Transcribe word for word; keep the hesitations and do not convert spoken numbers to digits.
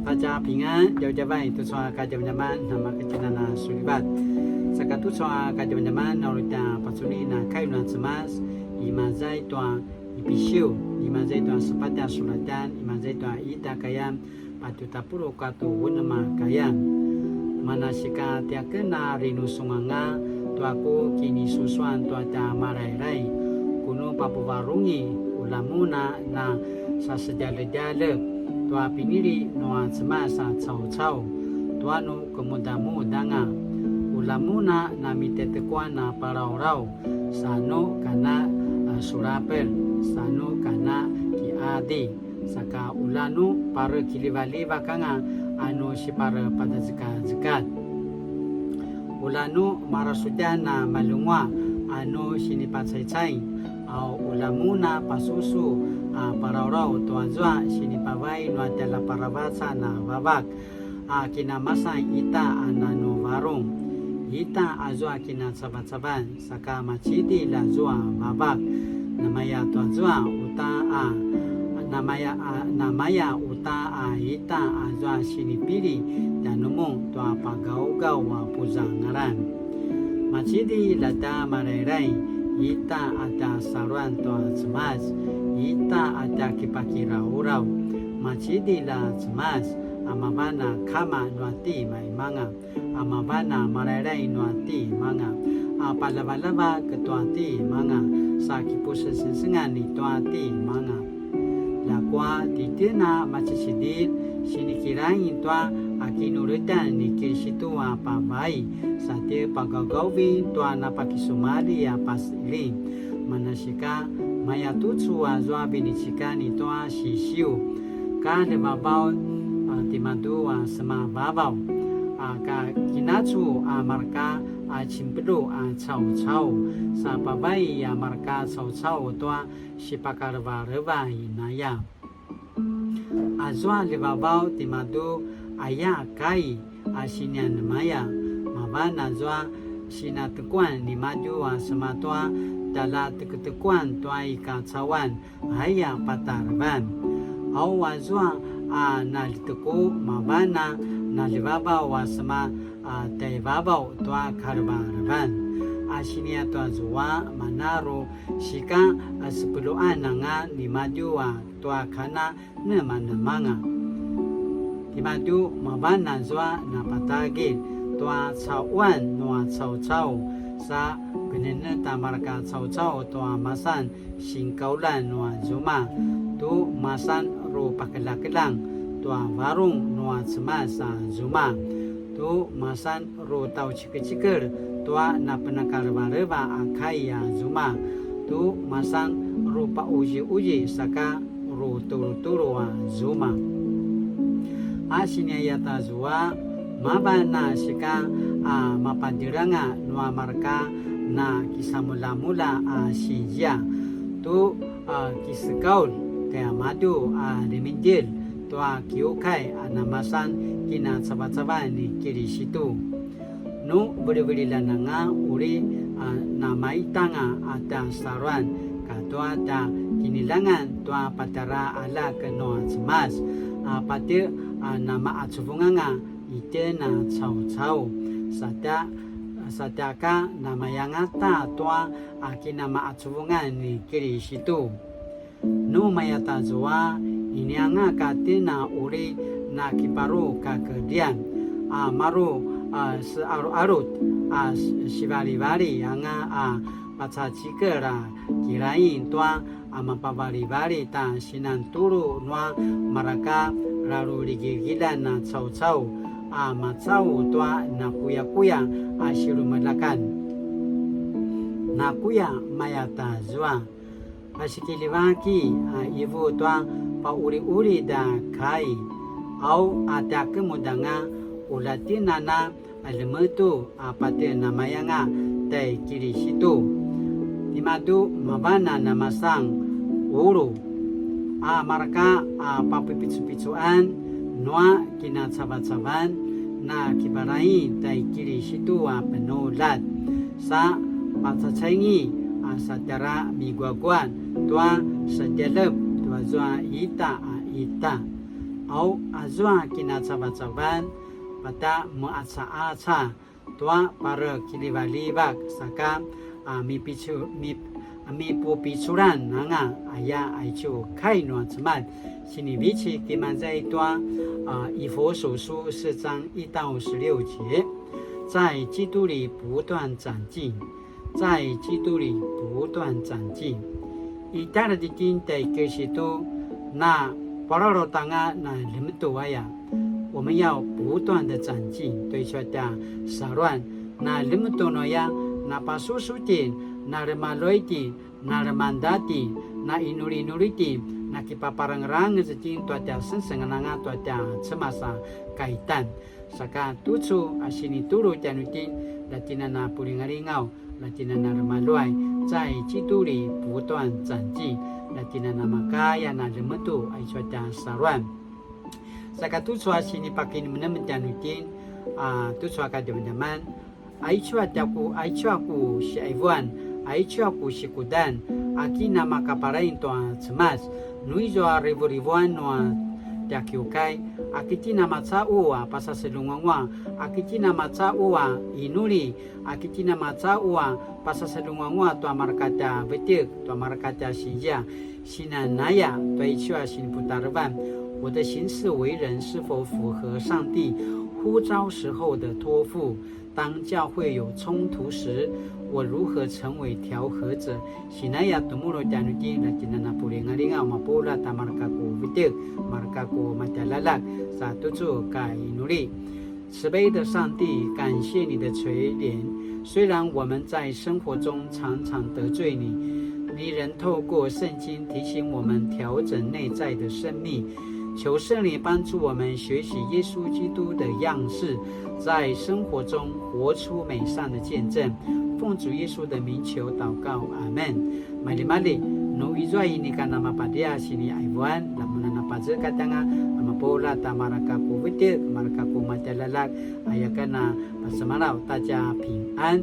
大家平安, djavadjavay tucu a kadjamadjaman namakatjenan a sulivat. Saka tucu a kadjamadjaman na uri tja pacuni a kai nua Cemas, imaza i tua Ipisiu, imaza i tua sepatj a sulatjan, imaza i tua ita a kayan, patje tapuluq katua unem a kayan. Manasika tiaken a rinusunganga tua ku kinisusuan tua tja Malailai, ku nu papuvarungi, ula mun a na sasedjaledjalep tua pinili nua Cemas a caucau, tua nu kemudamudanga. Ula mun a na mitetekuan a palaurau, sa nu kana a sulapel, sa nu kana kiadi, saka ula nu parekiljivaljivak anga a nu siparepadazekazekatj. Ula nu marasudjan a malunguaq a nu sinipacaicai, a ula mun a pasusu a palaurau tua zua sinipavai nua tjaljaparavacan a vavak, a kinamasan ita a nanu varung, ita azua kinacavacavan, saka macidilj azua vavak. Namaya tua zua uta a, namaya a, namaya uta a ita azua sinipili tjanumun tua pagaugaw a puzangalan. Macidilj a tja Malailai, ita a tja saluan tua Cemas, ita a tja kipakirauraw. Macidilj a Cemas, a mavan a kama nua timaimanga, a mavan a Malailai nua timaimanga, a palavalava ketua timaimanga, sa kipusengsengan i tua timaimanga. Ljakua titjen a macicidilj, sinikilaing tua a kinuletan ni Kiristu a pavai, sa tje pagaugauvin tua napakisumalji a pasiling. Manasika, maya tucu azua vinecikan i tua Sisiu, ka ljevavaw, a, timadju a semavavaw, a, ka kinacu a marka a cimpelu a caucau, sa pavai a marka caucau tua sipakarevareva inaya. Azua ljevavaw timadju aya kai a sinianemaya, mavan azua sinatekuan nimadju a sema tua tjaljateketekuan tua i kacauan aya patarevan. Au azua a naljeteku mavan a naljevavaw a sema a tjaivavaw tua karevarevan. A sinia tua zua manaru sika a sepeluan anga nimadju a tua kana nemanemanga. Timadju mavan azua napatagilj tua cauan nua caucau, sa penenet a marka caucau tua masan sinkaulan nua zuma, tu masan ru pakeljakeljang tua varung nua Cemas a zuma, tu masan ru tjaucikecikel tua napenakarevareva a kai a zuma, tu masan ru pauziuzi saka ru tulutulu a zuma. A siniaya ta zua, mavan a sika a mapadiranga nua marka na kisamulamula a sinzia, tu a kisekaul tiamadju a limidil tua kiukai a namasan kinacavacavan ni Kirisitu. Nu vilivililjan anga uri a namaitanga a tja saluan katua tja kiniljangan tua patjara aljak nua Cemas, a patje a namaacuvunganga itjen a caucau, satja, satjaka namayangata tua a kinamaacuvungan ni Kirisitu. Nu mayatazua, inianga ka tjen a uri nakiparu kakedrian, a maru a sealualut a sivalivali anga a pacacikel a kilaing tua a mapavalivali ta sinantulu nua marka laluligigilan a caucau a macau tua nakuyakuya a silumeljakan. Nakuya mayatazua. Pasikiljivaki a ivu tua pauliulid a kai, au a tja kemudanga ula tjen a na lemetu a patje namayanga tai Kirisitu. Timadju mavan a namasan ulu, a marka a papipicupicuan nua kinacavacavan na kiparaing tai Kirisitu a penuljat, sa pacacaingi a satjara miguaguan tua sadjelep tua zua ita a ita. Au, azua kinacavacavan, pata meacaaca tua parekilivalivak saka a mipicu, mip, a mipupiculan anga aya aicu kai nua Cemas. Sinivecik imaza i tua a 以弗所书四章一到十六节，在基督里不断长进。 在基督里不断长进。I tjaladj itjen tjai Kiristu, na pararutanga na lemetu aya, 我们要不断的长进, tua aicu a tja saluan, na lemetu nu aya, na pasusu itjen, na lemaluai itjen, na lemanda itjen, na inulinuli itjen, na kipaparangerangez itjen tua tja sengsengan anga tua tja Cemas a kaitan. Saka tucu a sinitulu tjanuitjen, la tjen a na pulingalingaw, la tjen a na lemaluai, 在基督里不断长进, la tjen a na makaya na lemetu aicu a tja saluan. Saka tucu a sinipakinemenem tjanuitjen, a tucu a kadjamadjaman, aicu a tjaku, aicu a ku siaivuan, aicu a ku sikudan, aki na makapalain tua Cemas, nu izua rivurivuan nua tja kiukai, aki tjen a macaqu a pasaselunguangua, aki tjen a macaqu a inuli, aki tjen a macaqu a pasaselunguangua tua mareka tja vetek, tua mareka tja sinzia, sinanaya, tua aicu a siniputarevan, 我的行事为人是否符合上帝呼召时候的托付？ 当教会有冲突时，我如何成为调和者？Sinaya temulu tjanuitjen, la tjen a na pulingalingaw, mapuljat a mareka ku vetek, mareka ku matjaljaljak, sa tucu ka inuli. 慈悲的上帝，感谢你的垂怜。虽然我们在生活中常常得罪你，你仍透过圣经提醒我们调整内在的生命。求圣灵帮助我们学习耶稣基督的样式，在生活中活出美善的见证。奉主耶稣的名求祷告，阿门。Maljimalji, nu izua inika na mapadia siniaivuan, la mun a na pazekatj anga, a mapuljat a mareka ku vetek, mareka ku matjaljaljak, aya ken a pasemalaw, 大家平安。